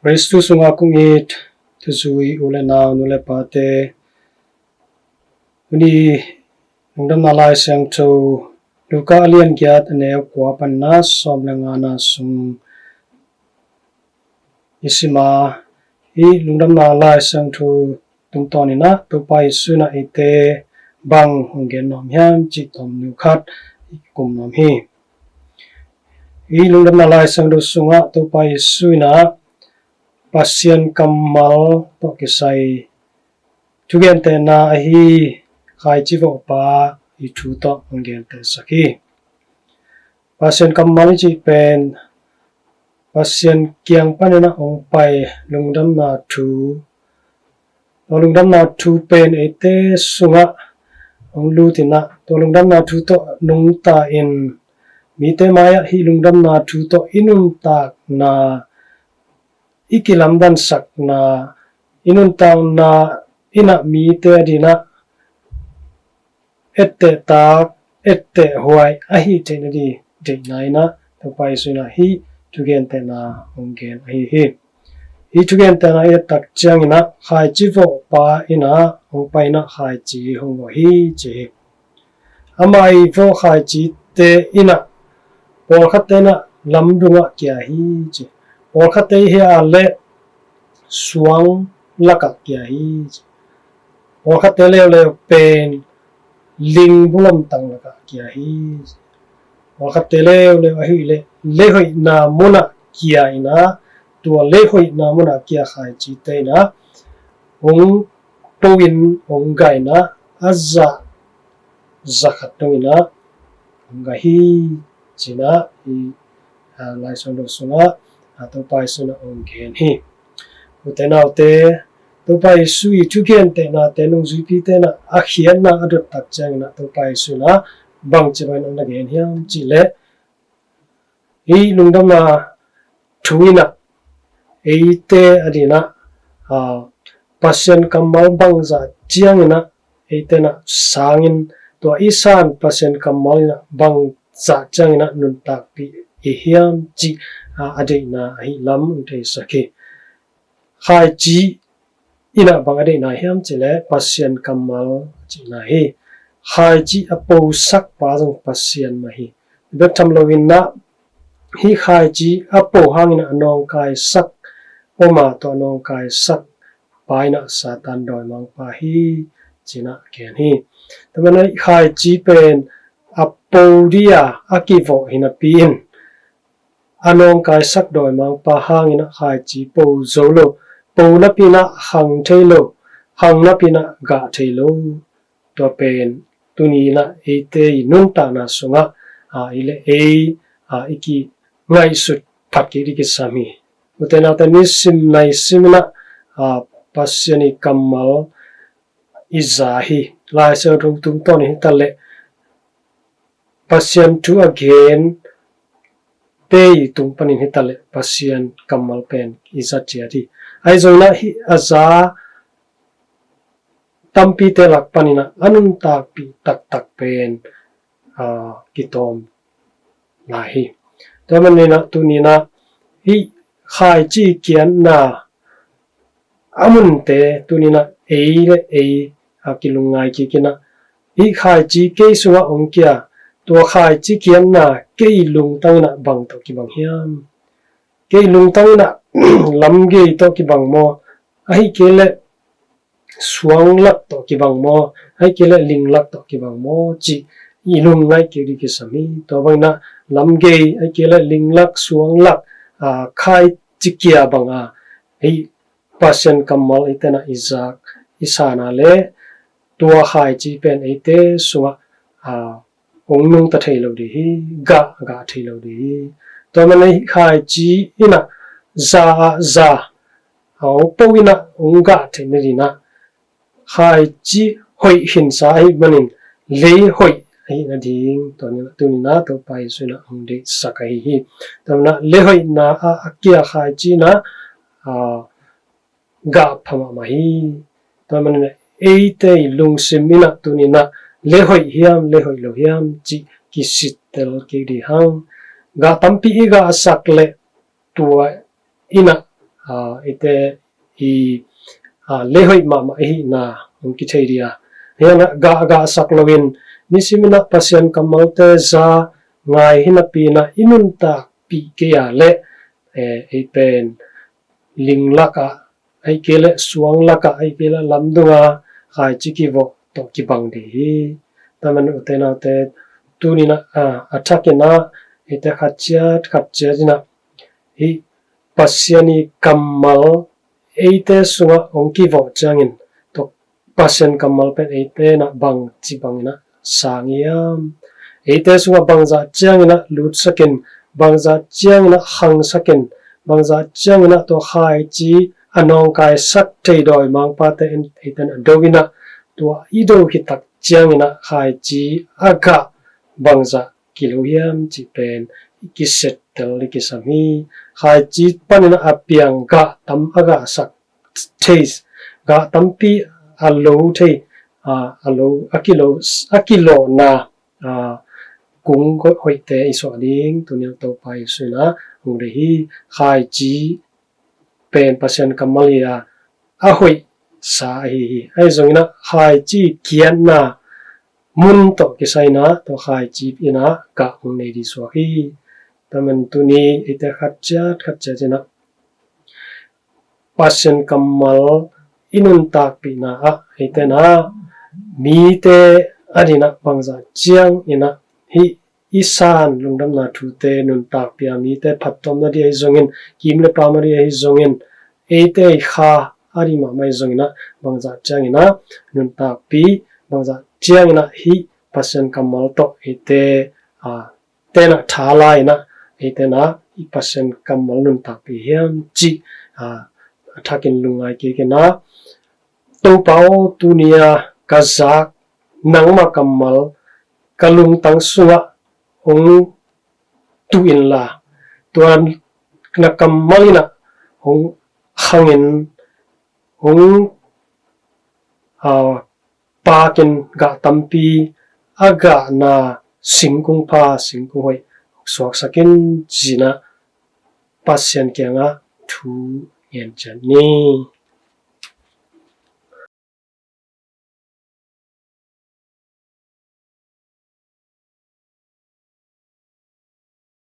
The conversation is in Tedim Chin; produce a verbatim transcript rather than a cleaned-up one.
Khristu sungah kong it thuzui u le nau, nu le pate, tuni Lungdamna Lai Siangtho Luka a lian giat, a neu kua pan a sawm le ngana sung i sim a, i Lungdamna Lai Siangtho tungtawn in ah Topa Jesu in ah eite bang hong gen nuam hiam cih tawmnu khat i kum nuam hi. I Lungdamna Lai Siangtho sungah Topa Jesu in ah Pasian kammal tawh kisai thugentehna ahi khaici vawhpa i thu tawh hong gentehsak hi. Pasian kammal i cih pen Pasian kiang panin ah hong pai lungdamna thu. Tua lungdamna thu pen eite sungah hong lut in ah, tua lungdamna thu tawh nungta in, mite mai-ah hih lungdamna thu tawh i nuntakna, i kilamdansakna, i nuntakna in ah mite ading ah etteh tak, etteh huai ahi theihna ding deihna in ah Topa Jesu in ah hih thugentehna hong gen ahi hi. Hih thugentehna i et tak ciangin ah khaici vawhpa in ah hong pai in ah khaici hong vawh hi ci hi. Amah i vawh khaicite in ah pawlkhatte in ah lamdungah kia hi ci. Pawlkhatte hi a leh suang lakah kia hi ci. Pawlkhatte leuleu pen ling bulomtang lakah kia hi. Pawlkhatte leuleu ahih leh leihoihna munah kia in ah, tua leihoihna munah kia khaicite in ah hong to in, hong gah in ah, a zah, zah khat dong in ah hong gah hi ci in ah hih Lai Siangtho sungah Topa Jesu in ah hong gen hi. Ute naute, Topa Jesu i thugentehnate nungzuipite in ah a khiatna a dot tak ciangin ah Topa Jesu in ah bangci bangin hong na gen hiam cih leh, hih lungdamna thu in ah eite ading ah Pasian kammal bangzah ciangin ah eite in ah sangin, tua i san Pasian kammal in ah bangzah ciangin ah nuntakpih i hiam cih a deihna ahi lam hong theisak hi. Khaici in ah bang a deihna hiam cih leh Pasian kammal a cihna hi. Khaici a posakpa zong Pasian mah hi. Bek tham loin ah hih khaici a po hangin ah a nawngkaisak om a, tua a nawngkaisak pa in ah Satan dawimangpa hi ci in ah a gen hi. Tua manin ah khaici pen a po ding a a kivawh hi napi in, a nawngkaisak dawimangpa hangin ah khaici po zo lo, po napi in ah khang thei lo, khang napi in ah gah thei lo. Tua pen tuni in ah eite i nuntakna sungah a i le ei a i kingaihsut phat kik ding kisam hi. Ute naute, nisim naisim in ah Pasian i kammal i za hi. Lai Siangtho tungtawn in hi ta leh, Pasian thu a gente i tung panin hi ta leh Pasian kammal pen i za ciat hi. Ahi zongin ah hih a za tampite lak panin ah a nuntakpih taktak pen a kitawm lai hi. Tua manin ah tuni in ah hih khaici kiatna a munte tuni in ah ei le ei a kilungngai kik in ah, hih khaici kei sungah hong kia, tua khaici kiatna kei lungtang in ah bang tawh kibang hiam? Kei lungtang in ah lamgei tawh kibang maw, ahih kei leh suanglak tawh kibang maw, ahih kei leh linglak tawh kibang maw cih i lungngaih kik ding kisam hi. Tua bangin ah lamgei, ahih kei leh linglak, suanglak, a, khaici kia bang a, hih Pasian kammal eite in ah i zak i san a leh tua khaici pen eite sungah a hong nungta thei lo ding hi, gah, gah thei lo ding hi. Tua manin ah khaici in ah za ah za a hong po in ah hong gah theihna ding in ah khaici hoih khinsa ahih manin lei hoih ahihna ding tua ni in ah tuni in ah Topa Jesu in ah hong deihsak ahi hi. Tua manin ah lei hoihna ah a kia khaici in ah a gah pha mahmah hi. Tua manin ah eite i lungsim in ah tuni in ah lei hoih hiam, lei hoih lo hiam cih kisittel kik ding hang. Gah tampi i gahsak leh tua in ah ah, eite i, ah, leihoih mahmah ihina hong kithei ding a. Hianah gah gahsak loin nisiminah Pasian kammalte za ngai hinapinah i nuntakpih kei a leh, eh, ei pen ling lakah, ahih kei leh suang lakah, ahih kei leh lamdunga khaici kivawh tawh kibang ding hi. Taman ute naute, tuninah, ah, a thakinah eite khatciat khatciat inah hih Pasian i kammal eite sungah hong kivawh ciangin, tua Pasian kammal pen eite inah bangci banginah sang hiam? Eite sungah bangzah cianginah lutsakin, bangzah cianginah khangsakin, bangzah cianginah tua khaici a nawngkaisak thei dawimangpate in eite inah do inah, tua i do khit tak cianginah khaici a gah bangzah kilo hiam cih pen i kisettel i kisam hi. Khaici paninah a piang gah tam a gahsak thei, gah tampi a lo thei, a, a lo, a kilo, a kilawhna, a, kung hoihte i suah ding tuni a Topa Jesu inah hong deih hi. Khaici pen Pasian kammal hi a, a hoihsa ahi hi. Ahi zonginah khaici kiatna mun tawh kisai inah tua khaici inah gah hong nei ding suak hi. Taman tuni eite khatciat khatciat inah Pasian kammal i nuntakpihna ah eite inah mite a dinah bangzah cianginah hih i san lungdamna thute nuntakpih a, mite phattuamna ding ahi zongin, kim le pam a ding ahi zongin, eite i kha a ding mahmah ahi zonginah bangzah cianginah nuntakpih, bangzah cianginah hih Pasian kammal tawh eite, a, tenah thala inah eite inah i Pasian kammal nuntakpih hiam cih, a, a thakin lungngai kik inah, Topa aw, tuni a ka zak nangma kammal ka lungtang sungah hong tuh inla, tua na kammal inah hong khangin, hong, a, pakin gah tampi a gahna singkung pha singkung hoih suaksakin ci-inah Pasian kiangah thu ngen ciat ni.